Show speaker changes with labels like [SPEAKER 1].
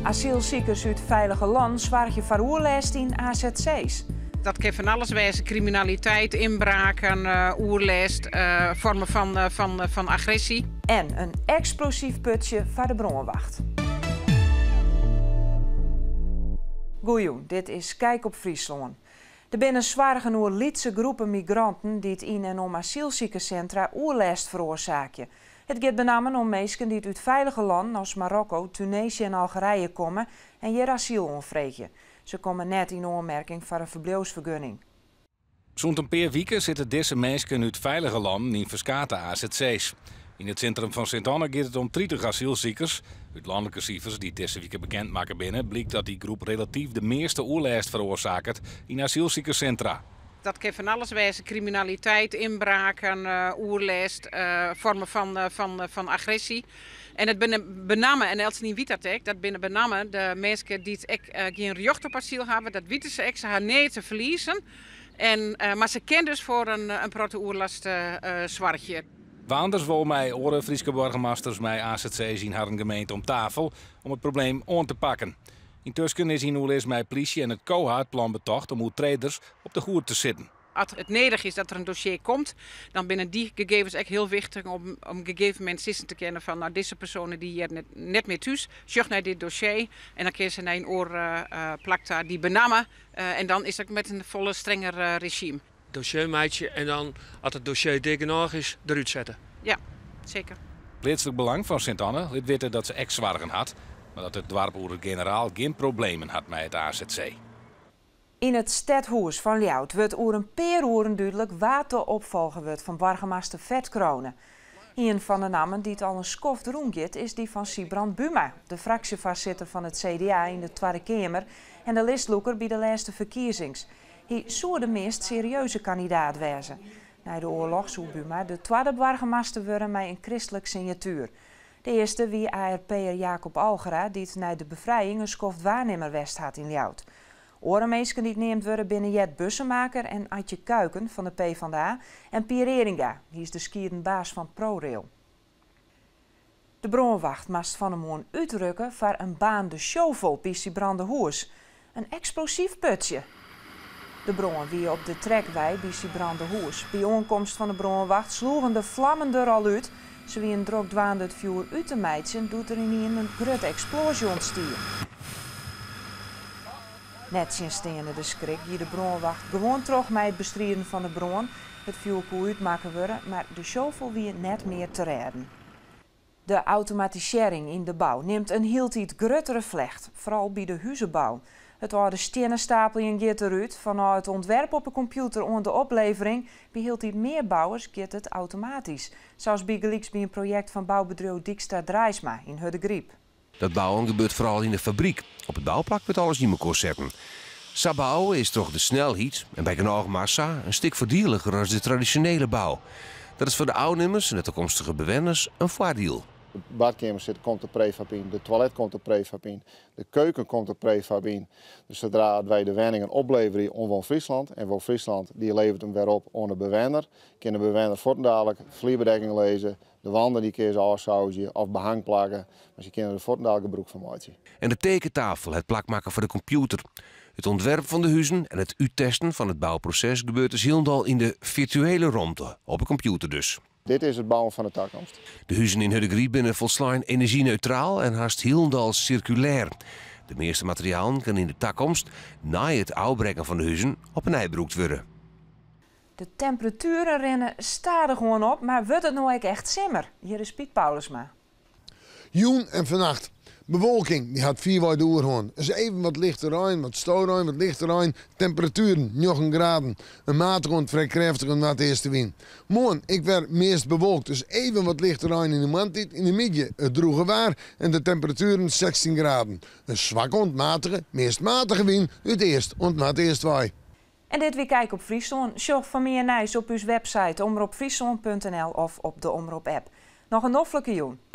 [SPEAKER 1] Asylsikers út feilige lannen soargje foar oerlêst yn AZC's.
[SPEAKER 2] Dat kin fan alles wêze, kriminaliteit, ynbraken, oerlêst, foarmen fan agressy.
[SPEAKER 1] En in eksplosyf putsje foar de brânwacht. Goejûn, dit is Kijk op Fryslân. Der binne soargen oer lytse groepen migranten dy't yn en om asylsikerssintra oerlêst feroarsaakje. It giet benammen om minsken dy't út feilige lannen as Marokko, Tunesië en Algerije komme en hjir asyl oanfreegje. Se komme net yn oanmerking foar in ferbliuwsfergunning.
[SPEAKER 3] Sûnt in pear wike sitte dizze minsken út feilige lannen yn ferskate AZC's. Yn it sintrum fan Sint Anne giet it om 30 asylsikers. Ut lanlike sifers dy't dizze wike bekend makke binne, blykt dat dy groep relatyf de measte oerlêst feroarsaket yn asylsikerssintra.
[SPEAKER 2] Dat kin fan alles wêze, kriminaliteit, ynbraken, oerlêst, foarmen fan agressy. En it binne benammen, en eltsenien wit dat ek, dat binne benammen de minsken dy't ek gjin rjocht op asyl hawwe. Dat witte se ek, se ha neat te ferliezen. Mar se kin dus foar in protte oerlast soargje.
[SPEAKER 3] Waanders wol mei oare Fryske boargemasters mei AZC's yn harren gemeente om tafel om it probleem oan te pakken. Yntusken is yn oerlis mei plysje en it COA it plan betocht om oertreders op de hûd te sitten.
[SPEAKER 2] As it nedich is dat der in dossier komt, dan binne dy gegevens ek hiel wichtich om op in gegeven momint sizzen te kinnen fan nou dizze persoanen dy heart net mear thús, sjoch nei dit dossier en dan kinne se nei in oar plak ta dy benamme en dan is dat met in folle strenger rezjym.
[SPEAKER 4] Dossier meitsje en dan, as it dossier dik genôch is, derút sette.
[SPEAKER 2] Ja, seker.
[SPEAKER 3] Pleatslik Belang fan Sint Anne lit witte dat se ek soargen hat, mar dat it doarp oer it generaal gjin problemen hat mei it AZC.
[SPEAKER 1] Yn it stedhûs fan Ljouwert wurdt oer in pear oeren dúdlik wa't de opfolger wurdt fan boargemaster Ferd Crone. Ien fan de nammen dy't al in skoft rûngiet is dy fan Sybrand Buma, de fraksjefoarsitter fan it CDA yn de Twadde Keamer en de listlûker by de lêste ferkiezings. Hy soe de meast serieuze kandidaat wêze. Nei de oarloch soe Buma de twadde boargemaster wurde mei in kristlik sinjatuer. De earste wie ARP'er Jacob Algera, dy't nei de befrijing in skoft waarnimmer west hat yn Ljouwert. Oare minsken dy't neamd wurde binne Jet Bussemaker en Attje Kuiken fan de PvdA en Pier Eringa, hy is de skieden baas fan ProRail. De brânwacht moast fan 'e moarn útrukke foar in baarnende shovel by Sibrandahûs. In eksplosyf putsje. De brân wie op de Trekwei by Sibrandahûs. By oankomst fan de brânwacht sloegen de flammen der al út. Se wienen drok dwaande it fjoer út te meitsjen doe't der ynienen in grutte eksploazje ûntstie. Nettsjinsteande de skrik gie de brânwacht gewoan troch mei it bestriden fan de brân. It fjoer koe útmakke wurde, mar de shovel wie net mear te rêden. De automatisearring yn de bou nimt in hieltyd gruttere flecht, foaral by de huzebou. It âlde stiennestapeljen giet derút, fanôf it ûntwerp op 'e kompjûter oant de oplevering. By hieltyd mear bouwers giet it automatysk, sa as bygelyks by in projekt fan boubedriuw Dykstra Draaisma yn Hurdegaryp.
[SPEAKER 5] Dat bouwen gebeurt foaral yn de fabryk. Op it bouplak wurdt alles yn mekoar setten. Sa bouwe is troch de snelheid en by genôch massa in stik foardieliger as de tradisjonele bou. Dat is foar de ôfnimmers en de takomstige bewenners in foardiel.
[SPEAKER 6] De badkeamer sit, komt der prefab yn, de toilet komt der prefab yn, de keuken komt der prefab yn. Dus sadree't wy de wenningen opleverje oan WoonFriesland en WoonFriesland dy leveret him wer op oan de bewenner, kin de bewenner fuortendalik flierbedekking lizze, de wanden dy kinne se ôfsauzje of behang plakke, mar se kinne der fuortendalik gebrûk fan meitsje.
[SPEAKER 5] En de tekentafel hat plak makke foar de kompjûter. It ûntwerp fan de huzen en it úttesten fan it bouproses gebeurt dus hielendal yn de firtuele romte, op de kompjûter dus.
[SPEAKER 6] Dit is it bouwen fan de takomst.
[SPEAKER 5] De huzen yn Hurdegaryp binne folslein enerzjyneutraal en hast hielendal sirkulêr. De measte materialen kinne yn de takomst, nei it ôfbrekken fan de huzen, op 'e nij brûkt wurde.
[SPEAKER 1] De temperatueren rinne stadichoan op, mar wurdt it no ek echt simmer? Hjir is Piet Paulusma.
[SPEAKER 7] Jûn en fannacht. Bewolking, dy hat fierwei de oerhân. Is even wat lichte rein, wat storein, wat lichte rein. Temperatueren, njoggen graden. In matige oant frij krêftige noardeastewyn. Moarn ek wer meast bewolkt, dus even wat lichte rein yn de moarntiid. Yn de middei it drûge waar en de temperatueren 16 graden. In swakke oant matige, meast matige wyn út east oant noardeast wei.
[SPEAKER 1] En dit wie Kijk op Fryslân. Sjoch foar mear nijs op ús website omropfryslân.nl of op de Omrop app. Noch in noflike jûn.